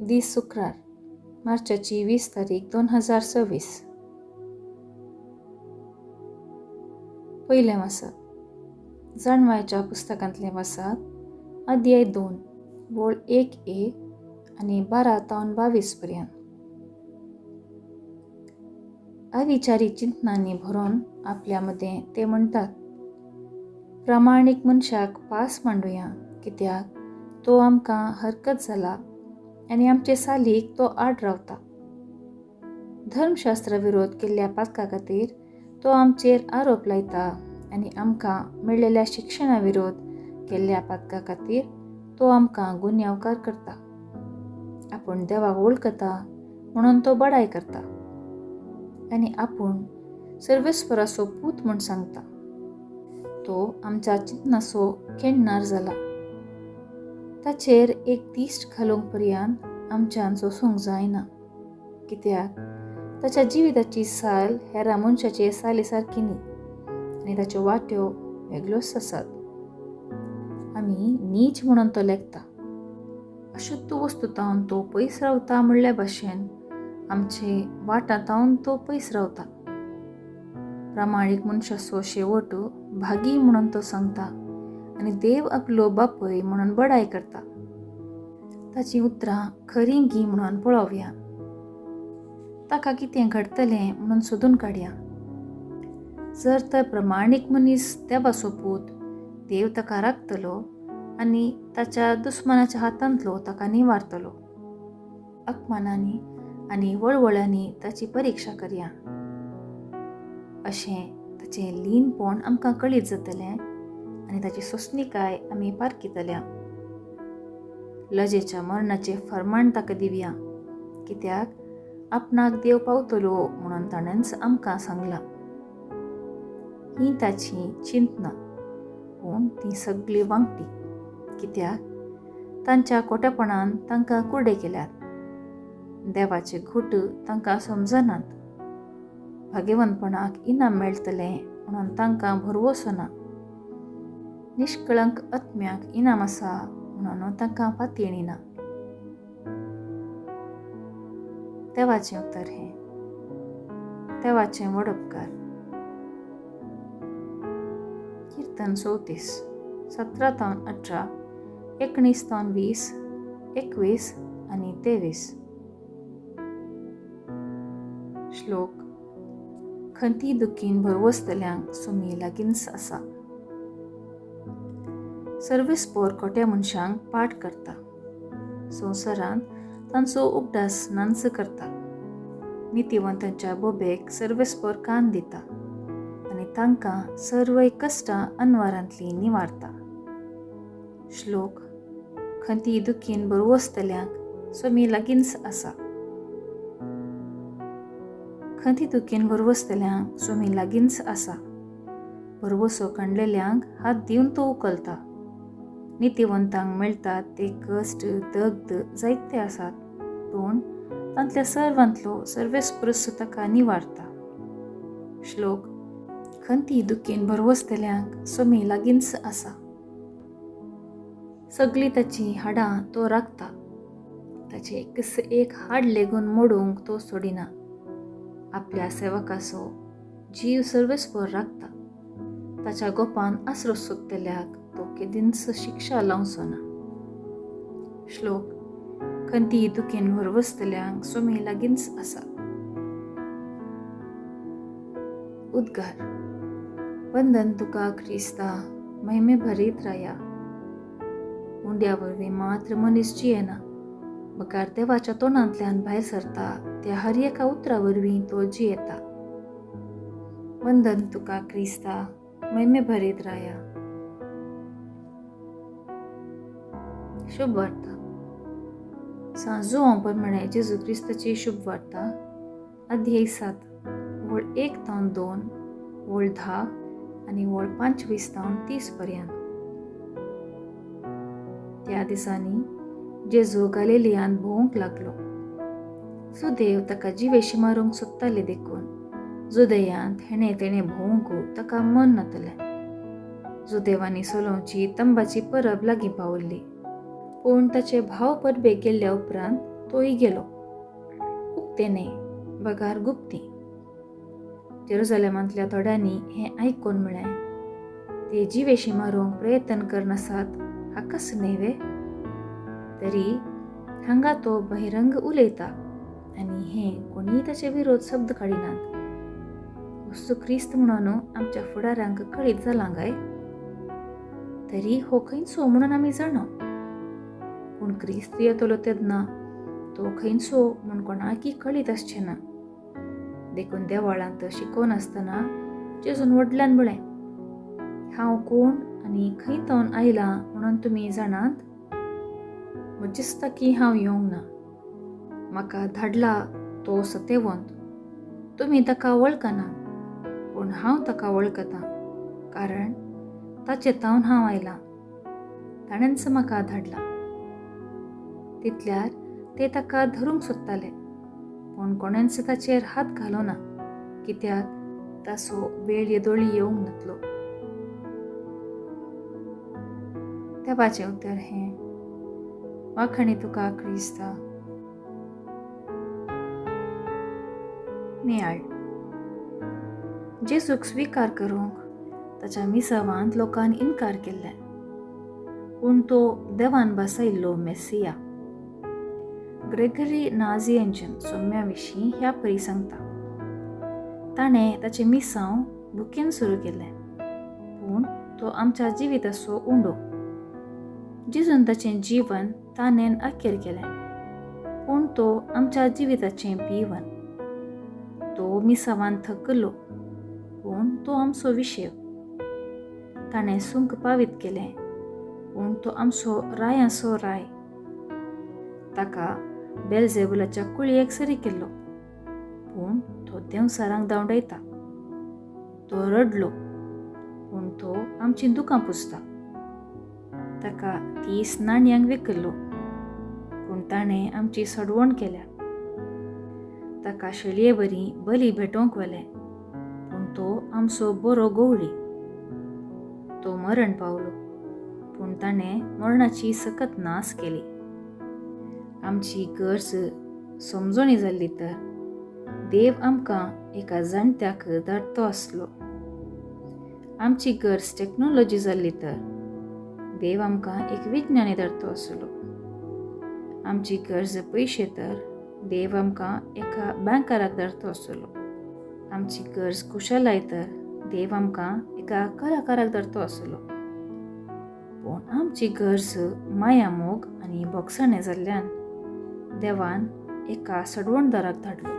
दीस शुक्रार, मार्चाची 20 तारीख 2026. पयलें वाचप जाणवायच्या पुस्तकांतलें वाचप, अध्याय 2, वळ 1 ए आनी 12 तावन 22 पर्यंत. अविचारी चिंतनांनी भरून आपल्या मदें ते म्हणटात, प्रामाणीक मनशाक पास मांडुया, कित्याक तो आमकां हरकत जाला आनी आमचे सालीक तो आड रावता. धर्मशास्त्र विरोध केल्ल्या पातका खातीर तो आमचेर आरोप लायता आनी आमकां मेळ्ळेल्या शिक्षणा विरोध केल्ल्या पातका खातीर तो आमकां गुन्यांवकार करता. आपूण देवाक वळखता म्हणून तो बडाय करता आनी आपूण सर्वेस्पराचो पूत म्हूण सांगता. तो आमच्या चिंतनाचो खेळणार जाला. ताचेर एक दिश्ट घालूंक पर्यंत आमच्यान सोसूंक जायना, कित्याक ताच्या जिविताची साल हेरा मनशाचे साली सारकी न्ही आनी ताच्यो वाट्यो वेगळ्योच आसात. आमी नीच म्हणून तो लेखता. अशुद्ध वस्तू तावन तो पयस रावता म्हणल्या भाशेन आमचे वाटां तावन तो पयस रावता. प्रामाणीक मनशाचो शेवट भागी म्हणून तो सांगता आनी देव आपलो बापूय म्हणून बडाय करता. ताचीं उतरां खरीं गी म्हणून पळोवया, ताका कितें घडटलें म्हणून सोदून काडया. जर तर प्रमाणीक मनीस देवाचो पूत, देव ताका राखतलो आनी ताच्या दुस्मानाच्या हातांतलो ताका निवारतलो. अपमानांनी आनी वळवळ्यांनी ताची परिक्षा करया. अशें ताचें लीनपण आमकां कळीत जातलें आनी ताची सोंसणीकाय आमी पारखितल्या. लजेच्या मरणाचें फर्माण ताका दिवया, कित्याक आपणाक देव पावतलो म्हणून ताणेंच आमकां सांगलां. हीं ताचीं चिंतनां, पूण तीं सगळीं वांगटी, कित्याक तांच्या कोटेपणान तांकां कुर्डे केल्यात. देवाचे घुट तांकां समजनात. भाग्यवंतपणाक इनाम मेळटलें म्हणून तांकां भरवसो ना. निष्कळंक आत्म्याक इनाम आसा म्हणून तांकां पातयेणी ना. देवाचें उतर हें. देवाचें वडपकार. कीर्तन 34, 17 तावन 18, 19 तावन 20, 21 आनी 23. श्लोक. खंती दुखीन भरवसतल्यांक सुमी लागींच आसा. सर्वेस्पोर खोट्या मनशांक पाठ करता. संवसारांत तांचो उगडास नांच करता. नितिवंतांच्या बोबेक सर्वेस्पोर कान दिता आनी तांकां सर्वय कश्टां अनवारांतलीं निवारता. श्लोक. खंती दुखीन भरवसतल्यांक स्वामी लागींच आसा. खंती दुखीन भरवसतल्यांक स्वामी लागींच आसा. भरवसो कांडलेल्यांक हात दिवन तो उखलता. नितिवंतांक मेळटात ते कश्ट दग्ध जायते आसात, पूण तांतल्या सर्वांतलो सर्वेस्पृस ताका निवारता. श्लोक. खंती दुखीन भरवसतल्यांक स्वामी लागींच आसा. सगळीं ताचीं हाडां तो राखता. ताचें एकस एक हाड लेगून मोडूंक तो सोडिना. आपल्या सेवकाचो जीव सर्वेस्पर राखता. ताच्या गोपान आसरो सोदतल्याक तो केदींच शिक्षा लावचो ना. श्लोक. खंती दुखीन भरवसतल्यांक स्वामी लागींच आसा. उद्गार. वंदन तुका क्रिस्ता, महिमे भरीत राया. उंड्या वरवीं मात्र मनीस जियेना, बगार देवाच्या तोंडांतल्यान भायर सरता त्या हर एका उतरा वरवीं तो जियेता. वंदन तुका क्रिस्ता, महिमे भरीत राया. शुभ वार्ता. सांजो प्रमाणे जेजू क्रिस्ताची शुभ वार्ता, अध्याय 7, वळ 1 तावन 2, वळ 10 आनी वळ 25 तावन 30 पर्यंत. त्या दिसांनी जेजू गालिलियांत भोंवंक लागलो. सुदेव ताका जिवेशी मारूंक सोदताले देखून जुदयांत हेणें तेणें भोंवंक ताका मन नातलें. जुदेवांनी सोलोवची तंबाची परब लागीं पावल्ली, पूण ताचे भाव परबेक गेल्ल्या उपरांत तोय गेलो, उक्तें न्हय बगार गुप्ती. जेरुजलेमांतल्या थोड्यांनी हें आयकून म्हळें, ते जिवेशी मारूंक प्रयत्न करनासात हाकाच न्हय वे? तरी हांगा तो बहिरंग उलयता आनी हें कोणीय ताचे विरोध शब्द काडिनात. वस्तू क्रिस्त म्हणून आमच्या फुडाऱ्यांक कळीत जालां काय? तरी हो खंयचो म्हणून आमी जाणा, पूण क्रिस्त येतलो तेन्ना तो खंयचो म्हूण कोणाकी कळीत आसचें ना. देखून देवळांत शिकोवन आसतना जेजून व्हडल्यान म्हळें, हांव कोण आनी खंय तावन आयलां म्हणून तुमी जाणात? म्हजेच की हांव येवंक ना, म्हाका धाडला तो सतेवंत. तुमी ताका वळखना, पूण हांव ताका वळखतां, कारण ताचे तावन हांव आयलां, ताणेंच म्हाका धाडला. तितल्यार ते ताका धरूंक सोदताले, पूण कोणेंच ताचेर हात घालो ना, कित्याक ताचो वेळ येदोळी येवंक नातलो. देवाचें उतर हें. वाखाणी तुका क्रिस्ता. नियाळ. जेजूक स्विकार करूंक ताच्या मिसावांत लोकान इनकार केल्ले, पूण तो देवान बसयल्लो मेसिया. ग्रेगरी नाझियंजन सोम्या विशीं ह्या परी सांगता, ताणें ताचें मिसांव भुकेन सुरू केलें, पूण तो आमच्या जिविताचो उंडो. जेजून ताचें जीवन ताणें अखेर केलें, पूण तो आमच्या जिविताचें पिवन. तो मिसावान थकलो, पूण तो आमचो विशय. ताणें सुंक पावीत केलें, पूण तो आमचो रायांचो राय. ताका बेलजेबुलाच्या कुळयेक सरी केल्लो, पूण तो देंवसारांक धांवडायता. तो रडलो, पूण तो आमचीं दुकां पुसता. ताका 30 नाणयांक विकल्लो, पूण ताणें आमची सडवण केल्या. ताका शेळये बरी बली भेटोवंक व्हेलें, पूण तो आमचो बरो गवळी. तो मरण पावलो, पूण ताणें मरणाची सकत नास केली. आमची गरज समजणी जाल्ली तर देव आमकां एका जाणट्याक धाडतो आसलो. आमची गरज टॅक्नोलॉजी जाल्ली तर देव आमकां एक विज्ञानी धाडतो आसलो. आमची गरज पयशे तर देव आमकां एका बँकराक धाडतो आसलो. आमची गरज कुशलाय तर देव आमकां एका कलाकाराक धाडतो आसलो. पूण आमची गरज माया मोग आनी बोगसाणें जाल्ल्यान देवान एका सडवणदाराक धाडलो.